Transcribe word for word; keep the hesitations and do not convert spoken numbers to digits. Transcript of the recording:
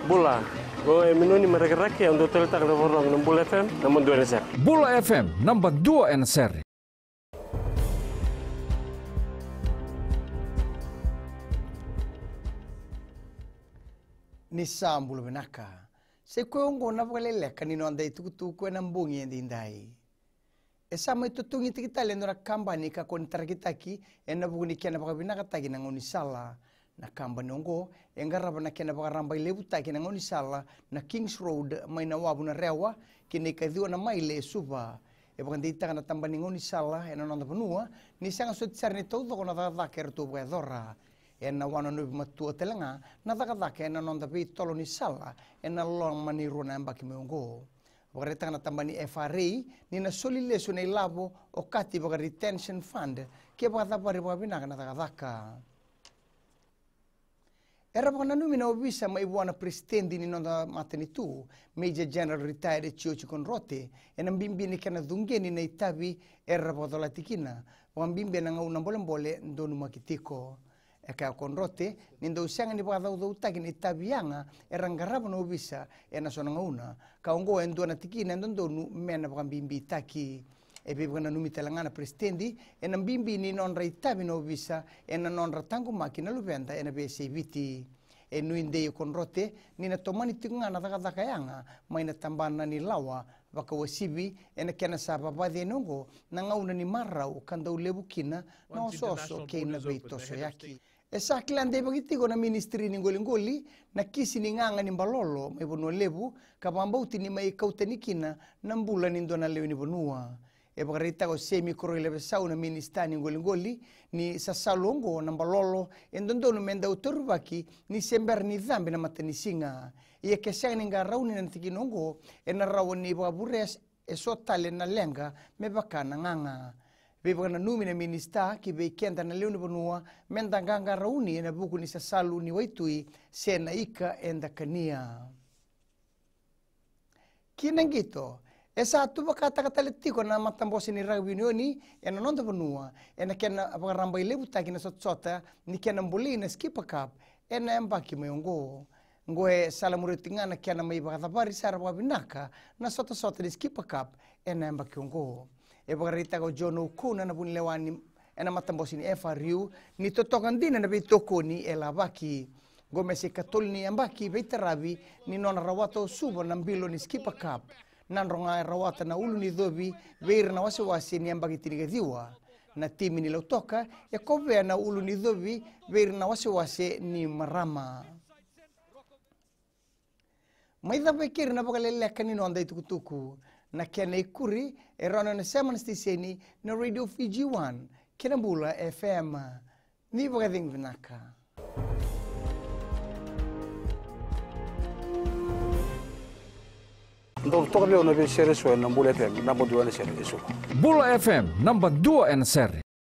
Bula, o Eminoni Marakerake, au dau taleitaka na vakarorogo na Bula F M, naba dua ena sere. Bula F M, naba dua ena sere. Ni sa bula vinaka. Sa i koya oqo na vakaleleka ni noda itukutuku ena bogi edaidai. E sa mai totogitaki tale e dua na kabani ka kua ni tarakitaki ena vuku ni kena vakavinakataki na gaunisala. Na kabani oqo e qarava na kena vakarabailevutaki na gaunisala na Kings Road mai na wavu na Rewa ki na ikaciwa na maile e Suva. E vakadeitaka na tabana ni gaunisala ena noda vanua ni sega soti sara ni taucoko na cakacaka eratou vakayacora. Ena wanonovi matua tale ga na cakacaka ena noda veitolo ni sala ena loma ni rua na yabaki mai oqo. Vakaraitaka na tabana ni F R A ni na soli lesu na ilavo okati vaka retention fund ke vakacavari vakavinaka na cakacaka. Era vakananumi na ovisa mai vua na peresitedi ni noda matanitu, Major General Retired Jioji Konrote, ena bibi ni kena cuqeni na itavi era vakacolati kina, vakabibi ena gauna bolebole donumaki tiko. E kaya o Konrote ni dau sega ni vakacaucautaki na itavi yaga era qarava na ovisa ena so na gauna, ka oqo e dua na tikina e dodonu me na vakabibitaki. E veivakananumi tale ga na peresitedi ena bibi ni nodra itavi na ovisa ena nodra taqomaki na luveda ena veiyasai Viti. E nuidei o Konrote ni na tomani tiko ga na cakacaka yaga mai na tabana ni lawa vakauasivi ena kena sa vavaci yani oqo na gauna ni marau ka dau levu kina na osooso kei na veitosoyaki. E sa kila deivaki tiko na minisitiri ni qoliqoli na kisi ni gaga ni balolo mai Vanua Levu ka vakabauti ni mai kau tani kina na bula ni dua na lewe ni vanua. E vakaraitaka o Semi Koroilavesau na minisita ni qoliqoli ni sasalu oqo na balolo e dodonu me dau taurivaki ni se bera ni cabe na matanisiga. Ia ke sega ni qarauni na tikina oqo ena rawa ni vakavurea e so tale na leqa me vaka na gaga. Veivakananumi na minisita ki vei keda na lewe ni vanua me da qaqarauni ena vuku ni sasalu ni waitui se na ika eda kania. Ki na qito, e sa tuvakataka tale tiko na matabose ni rakavi unioni ena noda vanua ena kena vakarabailevutaki na sotasota ni kena bolei na Skipper Cup ena yabaki mai oqo. Oqo e salamuria tiko ga na kena mai vakacavari sara vakavinaka na sotasota ni Skipper Cup ena yabaki oqo. E vakaraitaka o John O'Connor na vunilewa ni ena matabose ni F R U ni totoka dina na veitokoni e lavaki. Oqo me sa ikatolu ni yabaki veitaravi ni nona rawata o Suva na bilo ni Skipper Cup. Nadroga e rawata na ulunicovi vei ira na wasewase ni yabaki tinikaciwa. Na timi ni Lautoka e kovea na ulunicovi vei ira na wasewase ni marama. Mai cava e keri na vakaleleka ni noda itukutuku. Na kena ikuri e rawa ni o na sema na siteseni na Radio Fiji One kei na Bula F M. Ni vakacegu vinaka. Dau toka vei au na veisere eso ena Bula F M, naba dua ena sere eso. Bula F M, naba dua ena sere.